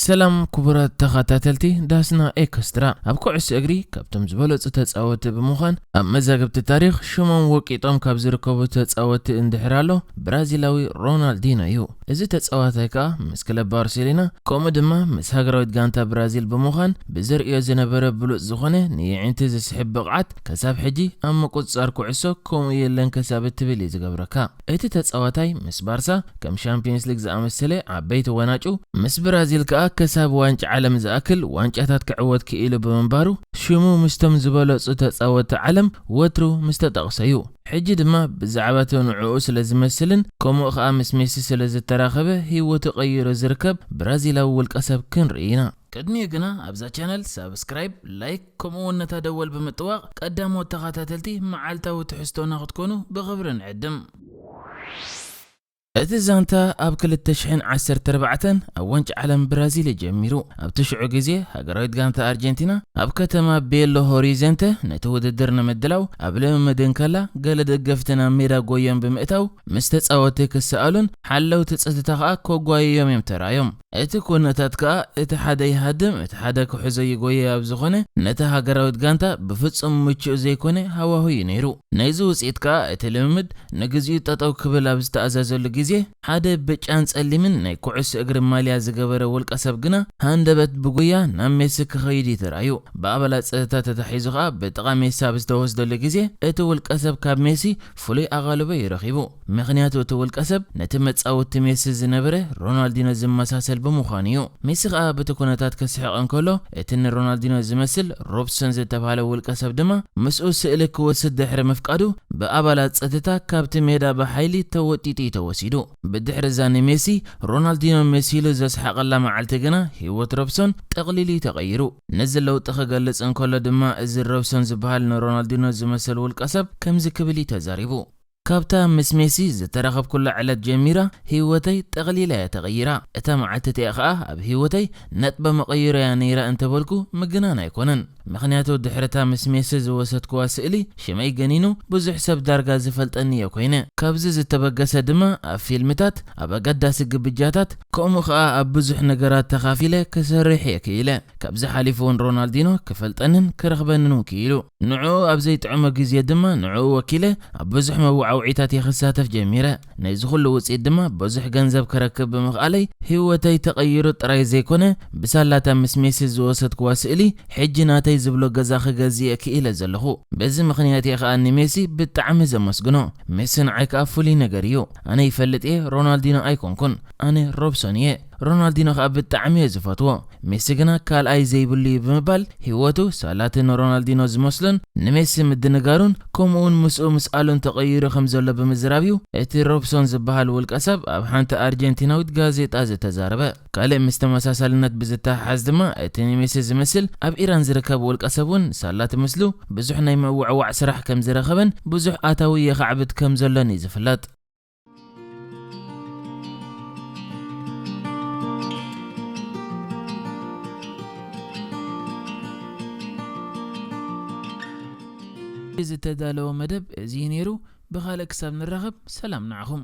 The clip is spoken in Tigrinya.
ሰላም ክቡራት ተኸታተልቲ ዳስና ኤክስትራ። ኣብ ኩዕሶ እግሪ ካብቶም ዝበለጹ ተጻወቲ ብምዃን ኣብ መዛግብቲ ታሪኽ ሽሞም ወቂጦም ካብ ዝርከቡ ተጻወቲ እንድሕር ኣሎ፣ ብራዚላዊ ሮናልዲኖ እዩ። እዚ ተጻዋታይ ከኣ ምስ ክለብ ባርሴሎና፣ ከምኡ ድማ ምስ ሃገራዊት ጋንታ ብራዚል ብምዃን ብዘርእዮ ዝነበረ ብሉጽ ዝኾነ ንየዒንቲ ዝስሕብ ብቕዓት፣ ከሳብ ሕጂ ኣብ ምቁጽጻር ኩዕሶ ከምኡ የለን ከሳብ እትብል እዩ ዝገብረካ። እቲ ተጻዋታይ ምስ ባርሳ ከም ሻምፒዮንስ ሊግ ዝኣመሰለ ዓበይቲ ዋንጫ፣ ምስ ብራዚል ከኣ ከሳብ ዋንጫ ዓለም ዝኣክል ዋንጫታት ክዕወት ክኢሉ ብምንባሩ፣ ሽሙ ምስቶም ዝበለጹ ተጻወቲ ዓለም ወትሩ ምስ ተጠቕሰ እዩ። ሕጂ ድማ ብዛዕባ እቲ ንዕኡ ስለ ዝመስልን ከምኡ ከኣ ምስ ሜሲ ስለ ዝተራኸበ ህይወቱ ቀይሩ ዝርከብ ብራዚላዊ ውልቀ ሰብ ክንርኢ ኢና። ቅድሚኡ ግና ኣብዛ ቻነል ሳብስክራይብ፣ ላይክ ከምኡ እውን ነታ ደወል ብምጥዋቕ ቀዳሞት ተኸታተልቲ መዓልታዊ ትሕዝቶና ክትኮኑ ብኽብሪ ንዕድም። እቲ ዛንታ ኣብ ክልተ ሽሕን ዓሰርተ ኣርባዕተን ኣብ ዋንጫ ዓለም ብራዚል እዩ ጀሚሩ። ኣብቲ ሽዑ ግዜ ሃገራዊት ጋንታ ኣርጀንቲና ኣብ ከተማ ቤሎ ሆሪዘንተ ነቲ ውድድር ንምድላው ኣብ ልምምድ እንከላ፣ ገለ ደገፍቲ ናብ ሜዳ ጎዮም ብምእታው ምስ ተጻወቲ ክሰኣሉን ሓለውቲ ጸጥታ ከኣ ከጓይዮም እዮም ተራእዮም። እቲ ኩነታት ከኣ እቲ ሓደ ይሃድም እቲ ሓደ ክሕዞ ይጎየ ኣብ ዝኾነ፣ ነታ ሃገራዊት ጋንታ ብፍጹም ምቹእ ዘይኮነ ሃዋሁ እዩ ነይሩ። ናይዚ ውጽኢት ከኣ እቲ ልምምድ ንግዚኡ ጠጠው ክብል ኣብ ዝተኣዘዘሉ ግዜ፣ ሓደ ብጫን ጸሊምን ናይ ኩዕሶ እግሪ ማልያ ዝገበረ ውልቀ ሰብ ግና ሃንደበት ብጉያ ናብ ሜሲ ክኸይድ እዩ ተራእዩ። ብኣባላት ጸጥታ ተታሒዙ ከኣ ብጥቓ ሜሲ ኣብ ዝተወስደሉ ግዜ፣ እቲ ውልቀ ሰብ ካብ ሜሲ ፍሉይ ኣቓልቦ እዩ ረኺቡ። ምኽንያቱ እቲ ውልቀ ሰብ ነቲ መጻወቲ ሜሲ ዝነበረ ሮናልዲኖ ዝመሳሰል ብምዃኑ እዩ። ሜሲ ከኣ በቲ ኩነታት ክስሕቕ እንከሎ፣ እቲ ንሮናልዲኖ ዝመስል ሮብሰን ዝተባህለ ውልቀ ሰብ ድማ ምስኡ ስእሊ ክወስድ ድሕሪ ምፍቃዱ፣ ብኣባላት ጸጥታ ካብቲ ሜዳ ብሓይሊ ተወጢጡ እዩ ተወሲዱ። ብድሕሪ እዛ ንሜሲ ሮናልዲኖ መሲሉ ዘስሓቐላ መዓልቲ ግና፣ ህይወት ሮብሰን ጠቕሊሉ እዩ ተቐይሩ። ነዚ ለውጢ ክገልጽ እንከሎ ድማ፣ እዚ ሮብሰን ዝበሃል ንሮናልዲኖ ዝመስል ውልቀ ሰብ ከምዚ ክብል እዩ ተዛሪቡ። ካብታ ምስ ሜሲ ዝተራኸብኩላ ዕለት ጀሚራ፣ ህይወተይ ጠቕሊላ እያ ተቐይራ። እታ መዓልቲ እቲኣ ኸኣ ኣብ ህይወተይ ነጥበ መቐይሮ እያ ነይራ እንተበልኩ ምግናን ኣይኮነን። ምኽንያቱ ድሕሪ እታ ምስ ሜሲ ዝወሰድኩዋ ስእሊ፣ ሽመይ ገኒኑ ብዙሕ ሰብ ዳርጋ ዝፈልጠኒ እየ ኮይነ። ካብዚ ዝተበገሰ ድማ ኣብ ፊልምታት፣ ኣብ ኣገዳሲ ግብጃታት፣ ከምኡ ኸኣ ኣብ ብዙሕ ነገራት ተኻፊለ ክሰርሕ እየ ክኢለ። ካብዚ ሓሊፉ እውን ሮናልዲኖ ክፈልጠንን ክረኽበንን እውን ክኢሉ። ንዕኡ ኣብ ዘይጥዕሞ ግዜ ድማ ንዕኡ ወኪለ ኣብ ብዙሕ መወዓውዒታት እየ ክሳተፍ ጀሚረ። ናይዚ ኩሉ ውጽኢት ድማ ብዙሕ ገንዘብ ክረክብ ብምኽኣለይ ህይወተይ ተቐይሩ ጥራይ ዘይኮነ፣ ብሳላታ ምስ ሜሲ ዝወሰድክዋ ስእሊ ሕጂ ናተይ ዝብሎ ገዛ ክገዝእ እየ ክኢለ ዘለኹ። በዚ ምኽንያት እየ ከኣ ንሜሲ ብጣዕሚ ዘመስግኖ። ሜሲ ንዓይ ከኣ ፍሉይ ነገር እዩ። ኣነ ይፈልጥ እየ፣ ሮናልዲኖ ኣይኮንኩን። ኣነ ሮብሶን እየ። ሮናልዲኖ ከኣ ብጣዕሚ እየ ዝፈትዎ። ሜሲ ግና ካልኣይ ዘይብሉ እዩ ብምባል ህይወቱ ሳላቲ ንሮናልዲኖ ዝመስሎን ንሜሲ ምድንጋሩን ከምኡውን ምስኡ ምስኣሉን ተቐይሩ ከም ዘሎ ብምዝራብ እዩ እቲ ሮብሶን ዝበሃል ውልቀ ሰብ ኣብ ሓንቲ ኣርጀንቲናዊት ጋዜጣ ዝተዛረበ። ካልእ ምስ ተመሳሳልነት ብዝተሓሓዝ ድማ እቲ ንሜሲ ዝመስል ኣብ ኢራን ዝርከብ ውልቀ ሰብ እውን ሳላቲ ምስሉ ብዙሕ ናይ ምውዕዋዕ ስራሕ ከም ዝረኸበን ብዙሕ ኣታዊ የኻዕብት ከም ዘሎን እዩ ዝፍለጥ። ዝተዳለወ መደብ እዚ እዩ ነይሩ። ብኻልእ ክሳብ ንራኸብ ሰላም ንዓኹም።